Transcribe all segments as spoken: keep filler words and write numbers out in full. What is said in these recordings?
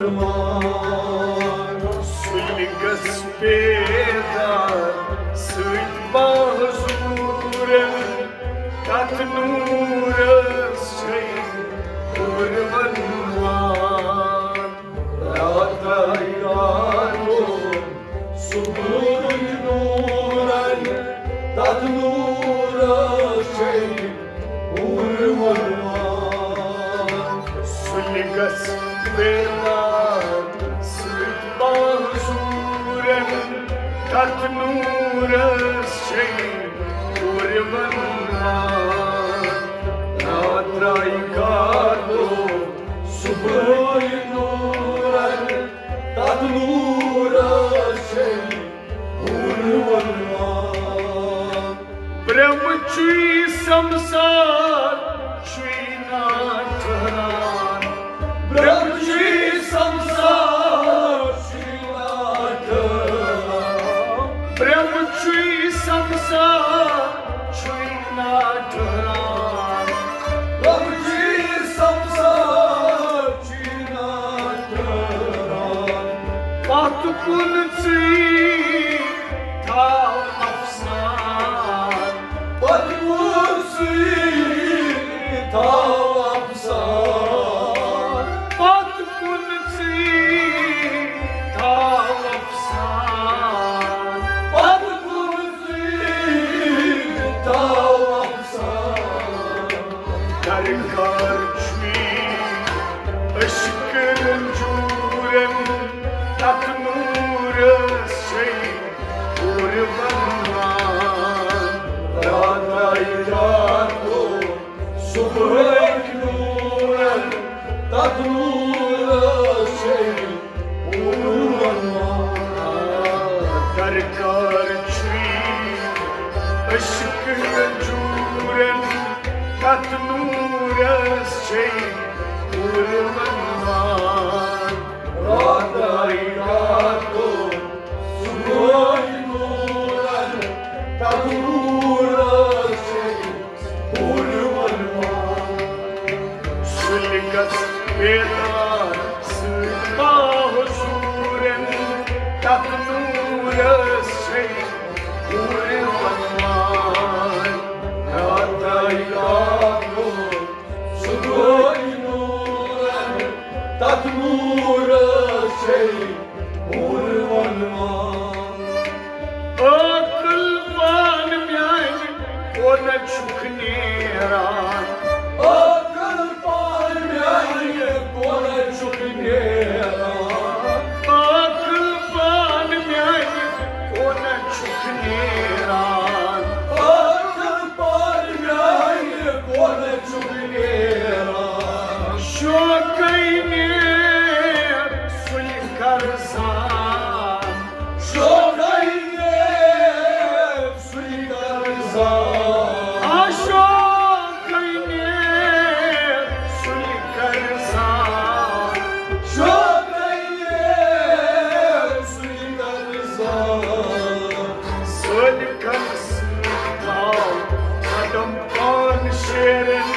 سُلہِ گژھ بیدار سۭتۍ باحضوٗرن، تتھ نوٗرس چھے پوٗرٕ ونوان۔ راتھ آیہِ راتھ صبحٲے نوٗرن، تتھ نوٗرس چھے پوٗرٕ ونوان۔ سُلہِ گژھ بیدار سۭتۍ باحضوٗرن، تتھ نوٗرس چھے پوٗرٕ ونوان۔ راتھ درٛایہِ گاٹو صبحٲے نوٗرن، تتھ نوٗرس چھے پوٗرٕ ونوان۔ برٛہمہٕ چھُے سمسار، چھُے نا ٹھہران۔ برٛہمہٕ چھُے سمسار، چھُے نا ٹھہران۔ برٛہمہٕ چھُے سمسار، چھُے نا ٹھہران۔ برٛہمہٕ چھُے سمسار، چھُے نا ٹھہران۔ پتھ کُن ژٕے تھاو افسان۔ پتھ کُن ژٕے تھاو افسان۔ پتھ کُن ژٕے تھاو افسان۔ پتھ کُن ژٕے تھاو افسان۔ درکار چھُے عشق رنجورن، تتھ نورس چھے پوٗرٕ ونوان۔ راتھ آیہِ راتھ گوٚو صبحٲے نورن، تتھ نورس چھے پوٗرٕ ونوان۔ درکار چھُے عشق رنجورن، تتھ نورس چھے پوٗرٕ ونوان۔ راتھ آیہِ راتھ گوٚو صبحٲے نورن، تتھ نورس چھے پوٗرٕ ونوان۔ سُلہِ گژھ بیدار سۭتۍ باحضوٗرن، تتھ نورس چھے پوٗرٕ ونوان۔ راتھ آیہِ راتھ گوٚو صبحٲے نورن، تتھ نورس چھے پوٗرٕ ونوان۔ عٲقل پان میانہِ کونہٕ چھُکھ نیران۔ عٲقل پان میانہِ کونہٕ چھُکھ نیران۔ عٲقل پان میانہِ کونہٕ چھُکھ نیران۔ عٲقل پان میانہِ کونہٕ چھُکھ نیران۔ شوقے نیر سُلہِ کرزان۔ شوقے نیر سُلہِ کرزان۔ آ، شوقے نیر سُلہِ کرزان۔ شوقے نیر سُلہِ کرزان۔ سٲلِکن سۭتۍ تھاو قدم پان شیرن،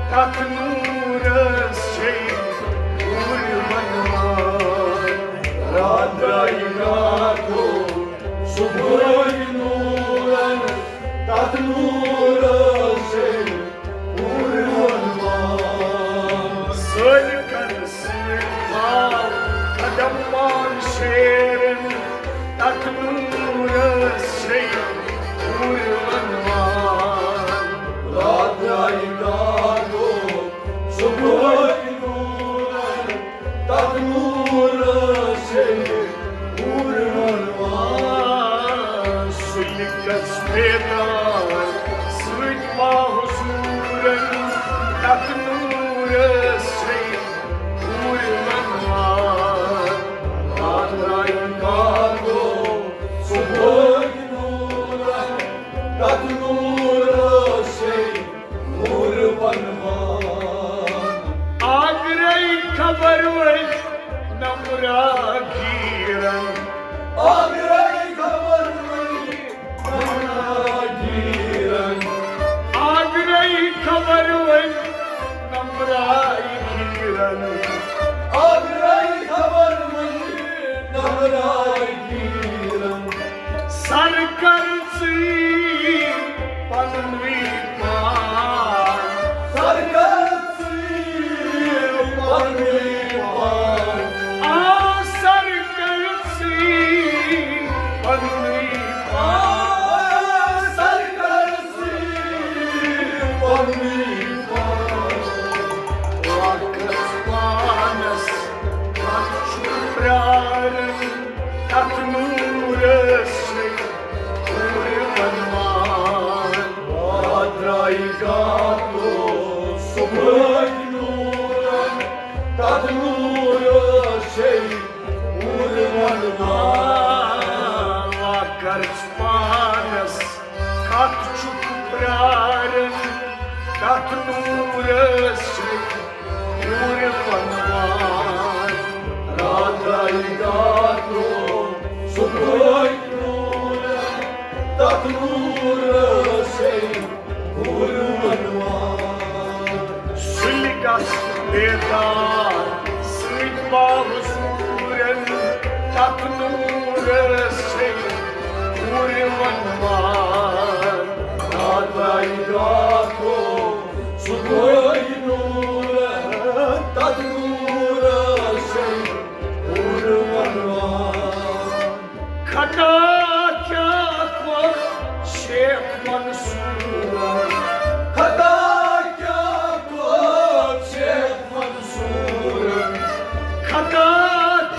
تتھ نورس چھے پوٗرٕ ونوان۔ راتھ درٛایہِ راتھ گوٚو صبحٲے نورن، تتھ نورس چھے پوٗرٕ ونوان۔ سٲلِکن سۭتۍ تھاو قدم پان شیرن، تتھ نورس چھے پوٗرٕ ونوان۔ راتھ درٛایہِ راتھ گوٚو صبحٲے نورن، تتھ نورس چھے پوٗرٕ ونوان۔ سُلہِ گژھ بیدار سۭتۍ باحضوٗرن، تتھ نورس چھے پوٗرٕ ونوان۔ راتھ درٛایہِ راتھ گوٚو صبحٲے نورن، تتھ نورس چھے پوٗرٕ ونوان۔ آگرے خبر ؤلۍ نمرا گیرن۔ آگرے خبر ؤلۍ نمرا گیرن۔ آگرے خبر ؤلۍ نمرا گیرن۔ آگرے تتھ نوٗرس چھِ پوٗرٕ ونوار۔ راتھ آیہِ گاٹو، صبحٲے نوٗر، تتھ نوٗرس چھِ پوٗرٕ ونوار۔ سُلہِ گژھ بیدار سۭتۍ باوٕ سوٗرٮ۪ن، تتھ نوٗرس چھِ پوٗرٕ ونوار۔ راتھ آیہِ گاٹو، صبحٲے نوٗر، تتھ نوٗرس چھِ پوٗرٕ ونوار۔ خطا کیٛاہ کوٚر شیخ منصوٗرن؟ خطا کیٛاہ کوٚر شیخ منصوٗرن؟ خطا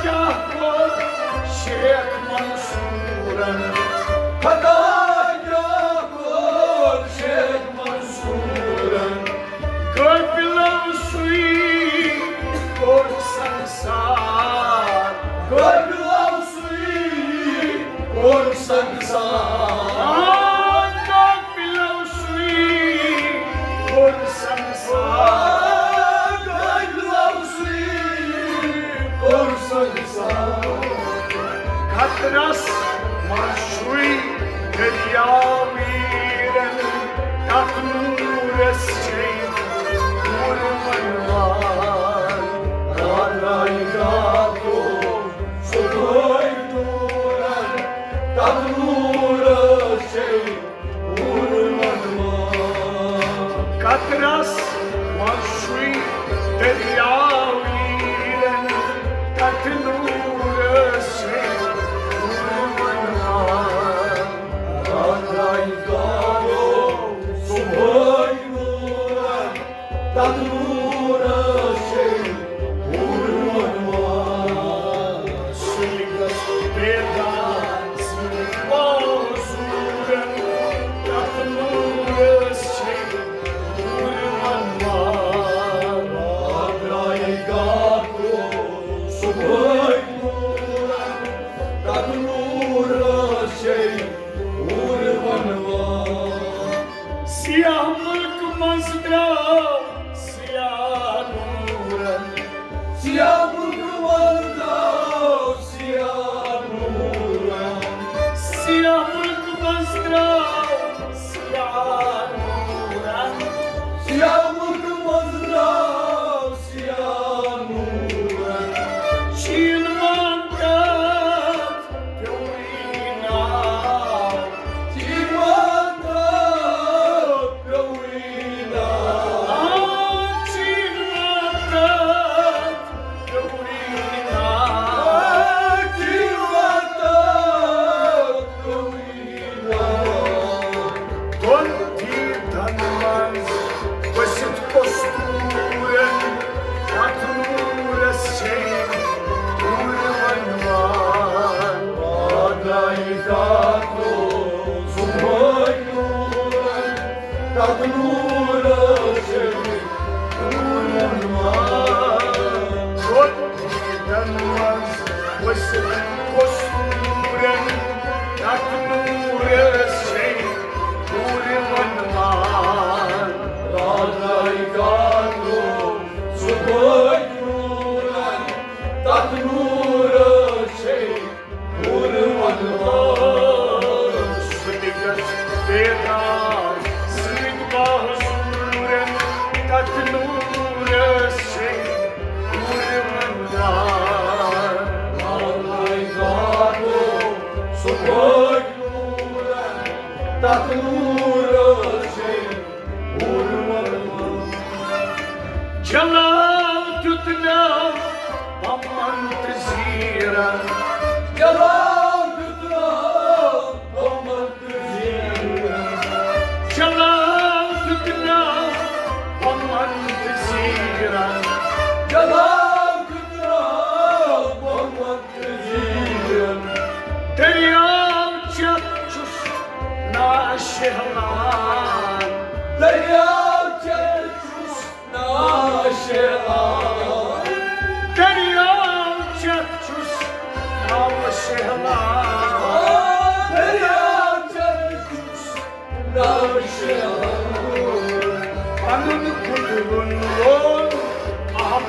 کیٛاہ کوٚر شیخ منصوٗرن؟ خطا کیٛاہ کوٚر شیخ منصوٗرن؟ قٲبِلو سُے کوٚر سنسار۔ قٲبِلو سُے کوٚر سنسار۔ آ، قٲبِلو سُے کوٚر سنسار۔ قٲبِلو سُے کوٚر سنسار۔ قطرس منٛز چھُے دٔریاو ویرن، تتھ نوٗرس چھے پوٗرٕ ونوار۔ راتھ آیہِ گاٹو، صبحٲے نوٗرن، تتھ نوٗرس چھے پوٗرٕ ونوار۔ قطرس منٛز چھُے دٔریاو ویرن، تتھ نوٗرس چھے پوٗرٕ ونوار۔ راتھ آیہِ گاٹو، صبحٲے نوٗرن، تتھ نوٗرس چھے پوٗرٕ ونوار۔ سُلہِ گژھ بیدار سۭتۍ باوٕ سوٗرٮ۪ن، تتھ نوٗرس چھے پوٗرٕ ونوار۔ راتھ آیہِ گاٹو، صبحٲے نوٗرن، تتھ نوٗرس چھے پوٗرٕ ونوار۔ سیاہ مُلکہٕ منٛز درٛاو سیاہ نوٗرن۔ سیاہ مُلکہٕ منٛز درٛاو سیاہ نوٗرن۔ سیاہ مُلکہٕ منٛز درٛاو سیاہ نوٗرن۔ سیاہ مُلکہٕ منٛز درٛاو سیاہ نوٗرن۔ شیٖن مان تتھ پیوٚوُے ناو۔ شیٖن مان تتھ پیوٚوُے ناو۔ آ، شیٖن مان تتھ پیوٚوُے ناو۔ شیٖن مان تتھ پیوٚوُے ناو۔ دۄن دیٖدن منٛز ؤسِتھ کستوٗرٮ۪ن، تتھ نوٗرس چھے پوٗرٕ ونوار۔ راتھ آیہِ گاٹو، صبحٲے نوٗرن، تتھ نوٗرس چھے پوٗرٕ ونوار۔ دۄن دیٖدن منٛز ؤسِتھ کستوٗرٮ۪ن، تتھ نوٗرس چھے پوٗرٕ ونوار۔ راتھ آیہِ گاٹو، صبحٲے نوٗرن، تتھ نوٗرس چھے پوٗرٕ ونوار۔ سُہ تہِ گژھِ بیدار سۭتۍ باہہ سوٗرٮ۪ن، تتھ نوٗرس چھے پوٗرٕ ونوار۔ راتھ آیہِ گاٹو، صبحٲے نوٗرن، تتھ نوٗرس چھے پوٗرٕ ونوار۔ جلال دیُت ناو بمن تہٕ زیٖرن۔ جلال دیُت ناو بمن تہٕ زیٖرن۔ جلال دیُت ناو بمن تہٕ زیٖرن۔ جلال دیُت ناو بمن تہٕ زیٖرن۔ دٔریاو چٮ۪تھ چھُس ناشہلان۔ دٔریاو چٮ۪تھ چھُس ناشہلان۔ دٔریاو چٮ۪تھ چھُس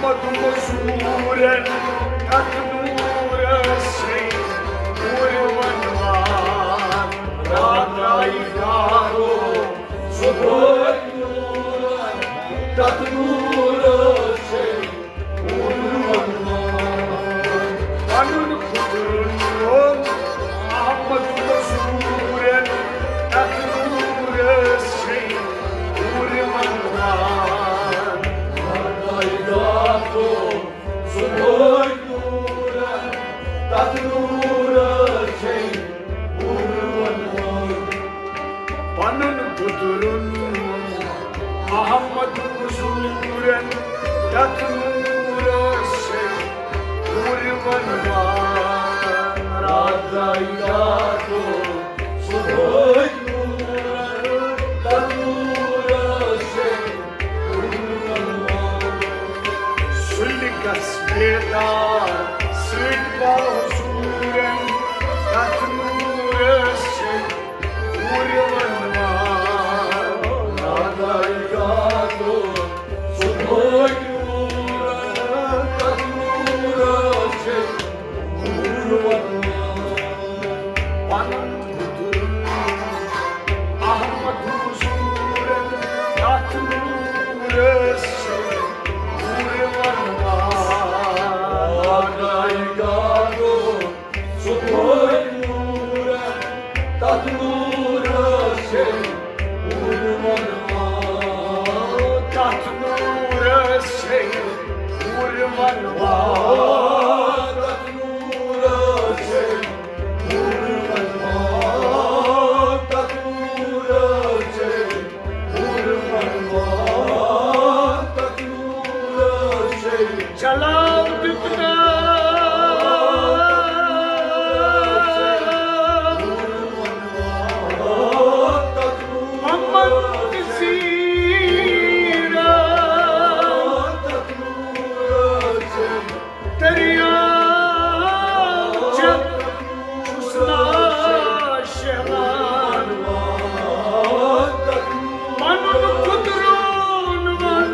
محمد مزورن تتھ نورس سۭتۍ پوٗرٕ ونوان۔ راتھ آیہِ گارو صبحٲے نورن تتھ نورس سۭتۍ پوٗرٕ ونوان۔ پنُن خُدرُن اوس محمد مزورن تتھ نورس سۭتۍ پوٗرٕ ونوان۔ راتھ آیہِ گارو صبحٲے نورن تتھ نورس سۭتۍ پوٗرٕ ونوان۔ پنُن خُدرُن محمد مزورن تتھ نورس سۭتۍ پوٗرٕ ونوان۔ راتھ آیہِ گارو صبحٲے نورن تتھ نورس سۭتۍ پوٗرٕ ونوان۔ سُلہِ گژھ بیدار سۭتۍ بال حضورن تتھ نورس سۭتۍ پوٗرٕ ونوان۔ راتھ آیہِ گارو صبحٲے نورن تتھ نورس سۭتۍ پوٗرٕ ونوان۔ پنُن خُدرُن احمد حضورن تتھ نورس سۭتۍ پوٗرٕ ونوان۔ راتھ آیہِ گارو صبحٲے نورن تتھ نورس سۭتۍ پوٗرٕ ونوان۔ تتھ نورس سۭتۍ پوٗرٕ ونوان۔ تتھ نورس سۭتۍ پوٗرٕ ونوان۔ تتھ نورس سۭتۍ پوٗرٕ ونوان۔ تتھ نورس سۭتۍ جلال دیُتنس محمد نذیرن۔ دریاو چیٚتھ چھُس نا شہلان۔ پنُن خُدرُن وَن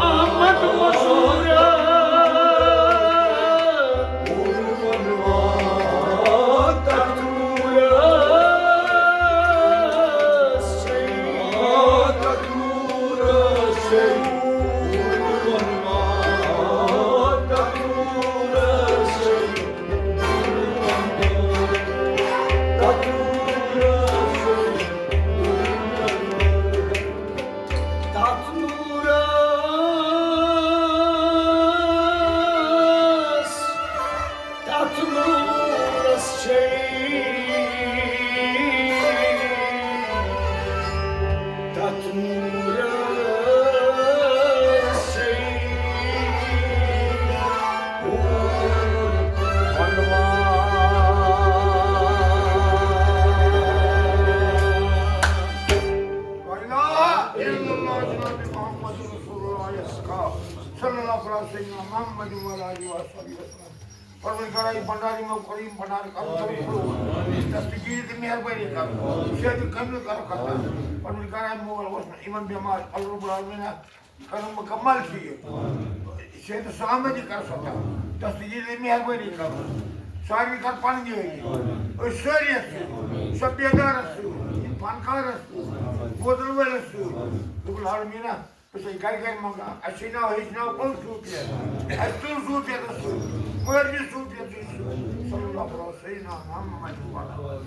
احمد مزورن۔ تتھ نورس سۭتۍ، تتھ نورس سۭتۍ، تتھ نورس سۭتۍ۔ تتھ نورس، تتھ نورس، تتھ نورس چھے، تتھ نورس چھے۔ لا إله إلا الله جناب محمد رسول الله صلى الله عليه وسلم، سيدنا محمد وعلى آله وصحبه وسلم۔ پروردگارا، یہ بھنڈاری مو کریم بھنڈار کر، دستگیر تہ مہربانی کر، شاید قبول کر خطا۔ پروردگارا، مو اوس امام بیمار، اللہ رب العالمین کرم مکمل ٹھیک۔ شہید سلامتی کر ستا، دستگیر مہربانی کر، سارے کر پننی۔ أسۍ سٲری ٲسۍ، سۄ بیدار ٲسۍ، یِم فنکار ٲسۍ، بوزن وٲلۍ ٲسۍ، رب العالمین، أسۍ ٲسۍ گرِ گرِ منٛگان، اَسہِ چھُے ناو، ہیٚچھ ناو، کُس صوٗفیت؟ اَسہِ تُل صوٗفیتس سۭتۍ، مٲرۍ صوٗفیت سۭتۍ، صلی اللہ علیہ وسلم، سیدنا محمد وعلیٰ۔